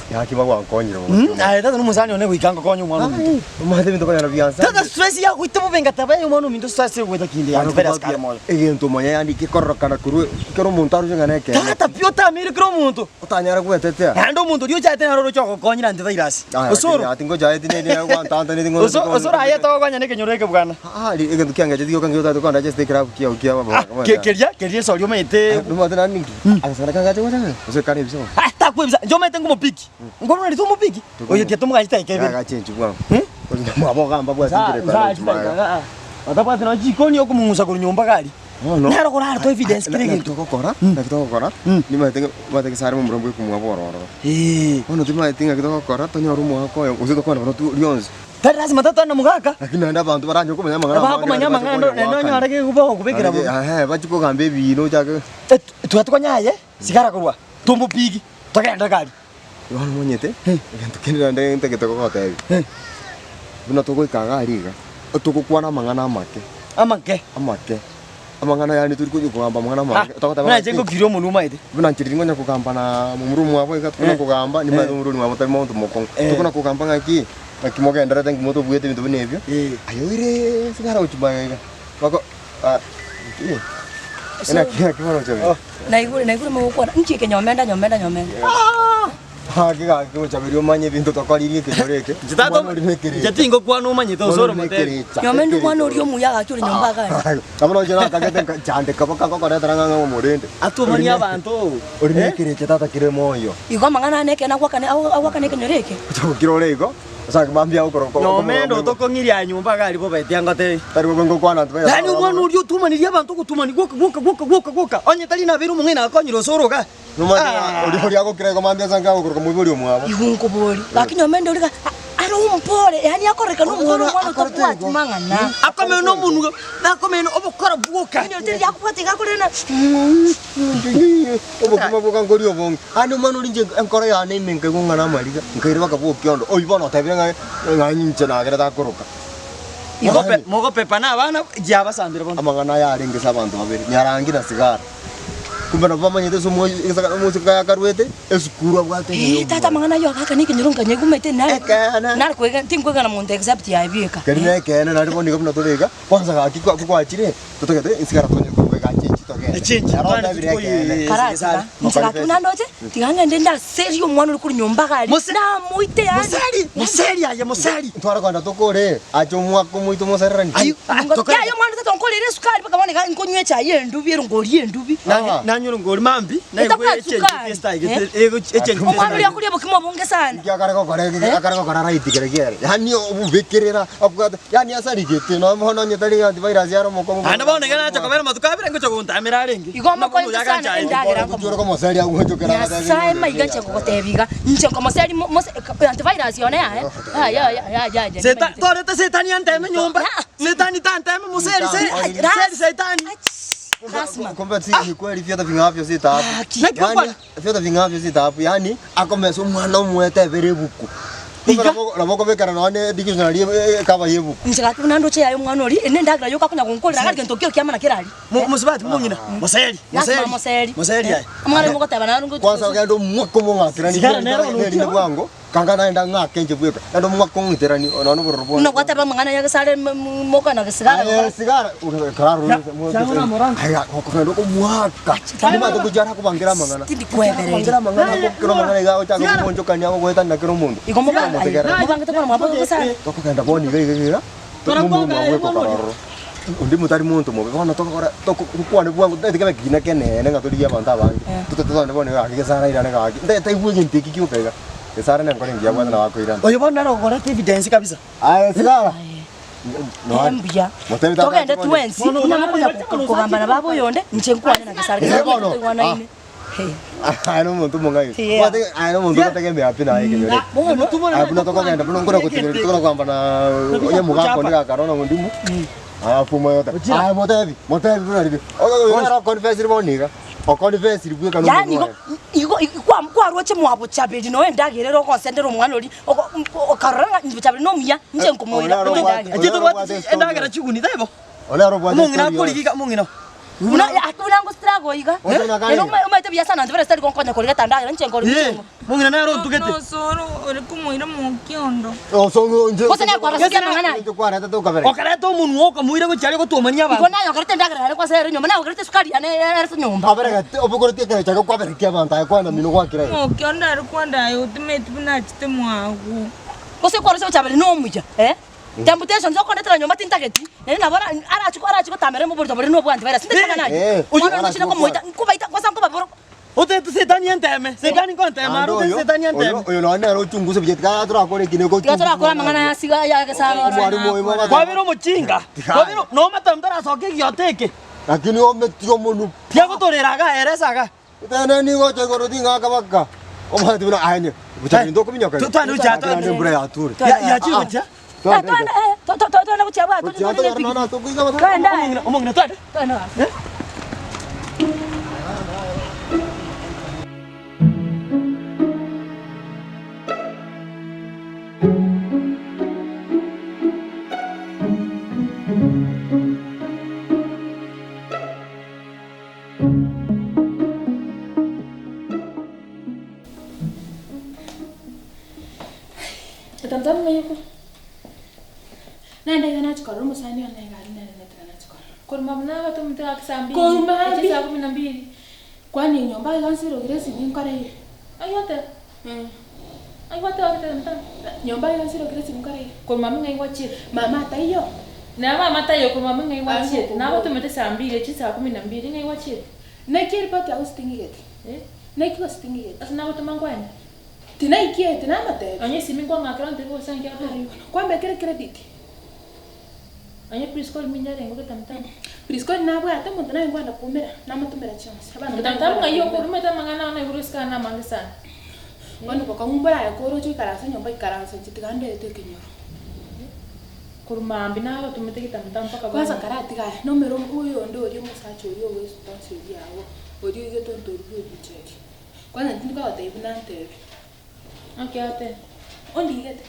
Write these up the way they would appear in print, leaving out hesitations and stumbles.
Gaki bagwankonyire bono. Mm, aye tata nomosani one goika ngokonye omwana ominto. Ai, omanyete ebinto konyora biansa. Tata stress ya goita bobe ngataba eye omwana ominto stress egoeta kinde Bono antivirus kobwatia kare moyo. Egento omanya yaani gekororokana korwa ekero omonto aruche ng'a nekeene. Tata pi otamire kera omonto. Otanyara gwetetea. Naende omonto oria ochate naro oroche ogokonyire antivirus. Aya, Osoro. ati ngochaeti nere gwantantaneti ng'o- Oso osoro aye togokonya nekenyoro eke bwana. Ah, ri- egento kiangecheti gioka nkio otagete kondacha ase ekerabu kiao kia Ah, ke- keria keria esori omanyete. Nomanyete naende ninki? Agasana kagacha gocha ng'a gose kare ebisa bono. Ah, takwebisa inche omanyete ngomopiki. Nkorora riria tomopiki, oyo tiga tomogache chidakika ibere. Gagachenchi bwango. Mwabo ogamba bwate Nsa- inchera nsa ekero chidakika chimaya. ah, otabwati nonya chikoni okomong'usa korwa nyomba iga aria. Bono Nero korarete evidence kera naki egento. togokora, naki togokora, nimanyete ng'a omanyete gese are momura mbwe komwabo oro ororo. Eeh. Bono timanyeti ng'aki togokora tonyore omwaka oyo gose tokwane barobwo rionsi. Tari lasima tatwane na mogaka. Lakini naende abanto baranyare komanya amang'ana amange Bakomanya naende bache amang'ana konya naende goakana. onyore kegobakobekera Naende bobe. ehe, bachie kogamba ebiina ochake. Twa tokonye aye, sigara korwa, tomopigi, togende iga aria. Bono omanyete, egento kende naende ntagete gogotebia, buna togoika iga aria iga, togokwana amang'ana amake, Amake. amake, amang'ana yaani tori konya kogamba amang'ana amange, togoteba Buna ng'a inche ngokirie omonwa omanyete. buna inche riria nkonya kogamba na momura omwabo iga, tokona kogamba, nimanyete momura omwabo tari monto mokong'u, tokona kogamba ng'aki, ng'aki mogendererete ng'aki motobuete ebinto buna ebio, aye oire sigara gochia magega iga, bako nki? Naki naki bono ochaberia? Naigure naigure mogokwana, inki eke nyomenda nyomenda nyomenda? Gaki gaki ochaberia omanye ebinto tokoririe ekenyoro eke. Inche tata Omwana ori nekerecha. inche tingokwana omanyete Omwana osoro ori motebi. nekerecha. Nyomenda omwana oria omuya agachia ore nyomba agare. Nabo noche nakagete nchandeka boka ngokoretera ng'a ng'a omorende. Atuomanie abanto. Ori nekerecha tata kere moyo. Igo amang'ana ane ekeene agwakane agwakane ekenyoro eke. Ochakokira ore igo. Ase mambia okorokwa Nyomenda otokong'iria aya nyomba iga aria bobe tiangotebi. Tari bobe ngokwana ntwe Yaani omwana oria otuomanirie abanto ogotuomani gwoka gwoka gwoka gwoka gwoka onye tari nabeire omong'aini agakonyire ase oroga. Nomanyete ng'a oria oria agokira igo mambia ase ange agokoroka moibori omwabo. Igo nkoboria, gaki nyomenda oria iga are ompore, yaani akorekana omwana omwana otabwati mang'ana. Akomena omonwa na akomena obokora bwoka. Yaani oria tari akobwata iga akorera Obokima bwoka nkoria obonge. Aande omwana oria inche enkoro yane ime nkaigwa ng'a namariga, nkaira baka bw'okiondo, oyio bono otebire ng'a ng'a inche nagerete akoroka. Mogope mogopepa na abana giabasambire bono. Amang'ana aya arenge ase abanto babere, nyarangi na sigara. Kumbe nabo bamanyete ase omo egesagane omosike aye akarwete, esukuru abwate Eh, tata amang'ana ayio agaka na ekenyoro nkanyaigumete nare Ekeene. nare koegena tinkoegena monto except aye bieka. Keria na ekeene naende bono iga buna tore iga, kwanza gaki kwa kwachire, totagete esigara tonye koigwa echenji togende. Echenji, Naro twande otebire tukoyi- ekeene. Karatiga, inche gaki buna ndoche, tiga ng'ende ndaserie omwana oria korwa nyomba iga aria, Mose- namoite yaani. Moseri, moseri aye moseri. Ntware kogenda tokore, ache omwaka omoito mosererani. Ayio, ah, Ngo- tokore- Yaya omwana tata onkorere esukari mpaka bono iga nkonywa echae ya endubi ere ngoria endubi. Ah. Nanyora ngori mambi, naigwe Etabwati echenji sukari. testa egete- ego- echenji Omwana testa oria akoria obokima obonge sana. Inki akare gokora akare gokora right kere kiere. Yaani obobekerera abwate yaani asarigete nonya bono onye tari antivirus yare omokong'u. Naende bono iga nacha kobera amatuko abere ngocha gontamera arenge. Igo omokointo sana endagera Gochia ore komoseria agwechokera Nyasae maiga inche ngogotebi iga, inche nkomoseria mo- mose antivirus one yaye, yaya yaya yaya Seta torete setani anteme nyomba. Setani tanteme moseri se seri setani. Lazima. Kumbe si ni kweli vyota ving'avyo si taabu. Haki. Naki Yaani okwana? vyota ving'avyo si taabu. Yaani akomesa omwana omwete ebere ebuku. Kumbe Iga. nabo nabo okobekera nonye dictionary ekaba ya ebuku. Inche gaki buna ndoche yaye omwana oria, ere nendagera yoka akonya gonkorera gari gento kio kiamana kere aria. Mo- Mosubati mong'ina. Moseri, Lazima moseri. moseri. Moseri aye. Omwana oria mogoteba naro ngo- Kwanza ogende omwaka omong'akerani Sigara nere ono nerinde bwango kanga naende ng'ake inche bweka naende omwaka ong'iterani nonya obororo bwane. Buna gwateba amang'ana ya gesare m- m- mokana gesigara Aye gokora. sigara Ya, chang'ana moranga. Aiga okogenda okomwaka nimate gochia arakobangera amang'ana. Tindi kwebereria. Akobangera amang'ana agokera amang'ana iga agochaka Sigara. komonchokania agogoetanera kera omonto. Igo mobanga Omotegerera. mobangete bono mwabo gesare. Tokogenda bono iga iga iga Torakobanga momura omwabo ororo. Onde motari monto mobe bono tokogora toko tokwane bwango totagete kebe ekina kenene ng'a torigie abanto abange. Tote totogende bono iga gaki gesara airane gaki ntagete taigwe egento eki gioka iga. Gesara nenkoro engiya abwate nabo akoirana. Oyo bono nere ogokoreta evidence kabisa. Aye sigara! Ere mbuya. Motebi tata Togende ache bono. twensi buna mokonya kogambana baba oyonde inche nkwane na gesare Eh, gesare bono. toigwanaine. Eh. Aye nomonto omong'aini. Yeah. Omanyete aye nomonto ogotegemea pi naye ekenyoro eke. Bono Aye buna tokogenda buna nkona gotigereri tokona kogamba na onye omogaka onde gakarora ondimu. Alafu moyote. Aye motebi, motebi buna riria. Oyo nere okonfesire bono iga. Okonfesiri bweka Yaani nomonwa igo oye. igo igo kwarwoche mwa Bochaberi noe endagera ere ogosendera omwana oria ogo okarora ng'a Bochaberi nomuya inche nkomoira Oyo naro endagera. Inche tobwati endagera chiguni taibo? Oyo naro obwate Omong'ina story akorigi yonsi. iga omong'ina. Buna buna ngostruggle iga. Oyo na Naende kare. omanyete buya sana antivirus tari gonkonya korigeta endagera inche nkore Ee, inche. omong'ina nere ontugete. Nosoro ore komoira mokiondo. Osongo inche. Gose nakwabasikia amang'ana aya. Inche kwareta tokabere. Okareta omonwa okamoira gochia aria gotuomania Igo abanto. naye okareta endagera yane kwasera ere nyomba, naye okareta esukari yane ere ase nyomba. Aberegete obogoretie ekero chake kwaberekia abanto aye kwana mino gwakira iga. Mokiondo are kwandaya otimeti buna achete mwago. Gose kwarose gochabera nomuya eh? Temptations okondetera nyomba tintageti, naende nabo ara arachi arachi gotamera oborito boria nobwa antivirus tintageti amang'ana ayio. Eh, Bono ngochire komoita, nkobaita gose nkobabora. Otete Setani enteme, Setani nkontema are, Naende otete oyo, Setani oyo, enteme. oyo nonye nere ochunguse buya tiga torakore eki nigo Tiga torakore amang'ana aya asiga aya agesaro ore. Omwalimu oyo baba- Kwabera omochinga, kwabera nomata ntarasoka egioto eke. Lakini ometie omonwe Tiagotorera iga eresa iga. Tene nigo ocha igoro ting'aka baka. Omanyete buna aye nye. Gocha binto okominyoka. Twende gochia, twende. Naende embura yature. Yachire gochia. Twende. Twende eh, twende gochia bwato Gochia togende nonya ase okoiga amatanga. Twende. Omong'ina, omong'ina twende. Twende gasi. Naende iga nachia korora omosani one iga aria nere netira nachia korora. Korwa buna abatomete gaki saa mbili, Korwa mambia. echi saa kumi na mbili. Kwani enyomba iga nsirogire esimi nkore iga. Aigwete? Aigwete gaki tata? Nyomba iga nsirogire esimi nkore iga. Korwa mambia ng'ai gwachire? Mama taiyo. Na mama taiyo korwa mambia ng'ai gwachire? Aye, Nagotomete saa mbili echi saa kumi na mbili ng'ai gwachire? Naki eripoti yago siting'igeti? Eh? Naki gose ting'igeti? Ase nagotoma nkwaende? Tinaikieti, namotebi. Onye esimi nkwang'akera ontebie gose nki agoteba? Aye bono, kwambekire credit? Onye Priscoli minche arenge ogetamtama. Priscoli nabwate omonto naye nkwana koumera, namotomera chionsi. Abana Getamtamu ng'ai okorumete amang'ana ao naigure isiko ane amange sana. Bono bokong'u mboraye koroche oikaranse nyomba ikaransa inche tiga ndete ekenyoro. Korwa mambia nagotomete getamtamu mpaka bono. Kwanza karatiga aya, nomere oyo onde oria omosacha oria ogoesponsa oria agwo, oria oigete ontoria bwa ebucheri. Kwanza intwe nkogotebi buna ntebi. Naki ate? Ondigete.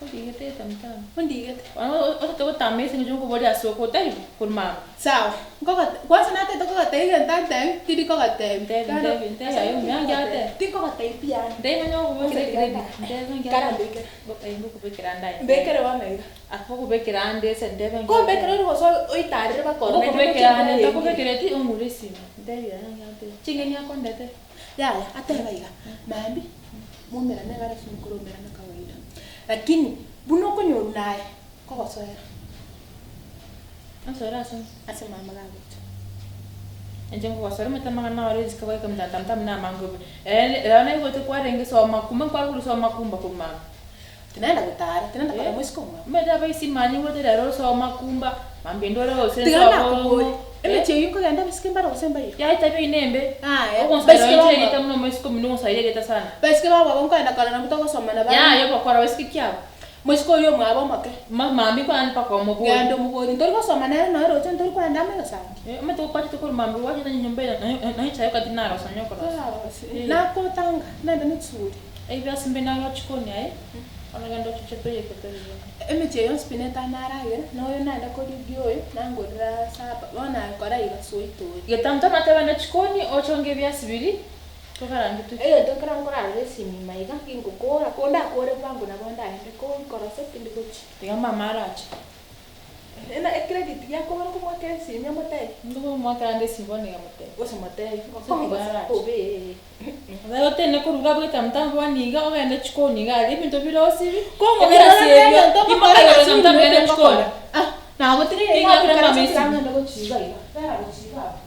Ondigete getamtamu. Ondigete. Bono otete gotama ase eng'encho nkoboria ase oko otaibo korwa mambia. Sawa, nkogote kwanza natete kogotebi egento antebi, tindi kogotebi. Ntebi, ntebi, ntebi aye omuya nki ate? Tinkogotebi pi yaani. Ntebi manye gokobeka ecredit, ntebi nki ate? Karambekere. Ngokobekera ande aye. Mbekere bono iga. Akokobekera ande ase ntebi nki ate? Kombekera ori gose oitarere bakore Ngokobekera ande, ntakobekereti ong'ure esimi, ntebi aye nki ate? Ching'eni akondete. Yaya, ateba iga, mambia, moumerane iga ase mokoroumerana kawaida. Lakini buna okonyorwa naye, kogosoera. Osoere ase ng'o? Ase mama gagocha. Inche nkogosera omanyete amang'ana ore risiko goika mtatamtamu na amange bobe. Ere ere naigwete kwarenge soma kuma nkware korwa soma kumba korwa mama. Tinaenda gotara, tinaenda kogenda moisiko omwabo. Omanyete abaisi manya igwete rero osoma kumba, mambia inde ore gose Tiga nsobo nakoboria, ong'o. emechie eyio nkogenda abaiseke mbare gose mbayo? Yaye tabia ine embe. Aya, Ogonsabera baiseke inche bamwabo. erieta buna omoisiko omino ogonsabera erieta sana. Baiseke bamwabo nkoenda korora nabwo togosoma nabo amo. Yaya obakora baiseke ki aba? Moiseke oria omwabo omoke. Ma mambia kwana mpaka omoborie. Genda omoborie, ntori gosoma nere nonya roche ntori koenda amo egesangi? Omanyete gokwachete korwa mambia gwachete onye nyomba eye nonya echae okati narosa onye okorosa. Torarosia, nakotanga, nende nechisuri. Ebiasi mbe naro chikoni aye, bono genda ocheche toyeke torie. Emechie yonsi pi netano aragere, na oyo naende korigia oyo, nangorera sapa, bono aye kora iga soitoe. Getamto natebane chikoni ochonge ebiasi biria. Tokarange tochie. Egento ekero nkorarora esimi ime iga, gingokora, ko ndakore bwango nabo ndaende ko nkorosa tindi gochia. Tiga mama arache. Ena ecredit giakobora komwakera esimi omotebi. Nkomoakera ande esimi bono iga motebi. Gose motebi, Gose gose tiga arache. bobe ee. Nabo otene koruga abwo mtambo bono iga ogende chikoni iga aria ebinto bire osibi, Kong'ogera ebiasi rende ebio, egento imoka okokora igoro esimi mtambo nigo ogende chikoni. ngokora. Ah, nagotiga iga Ting'akera mama iga esimi. ng'ende gochiiba iga, bera gochiiba abwo.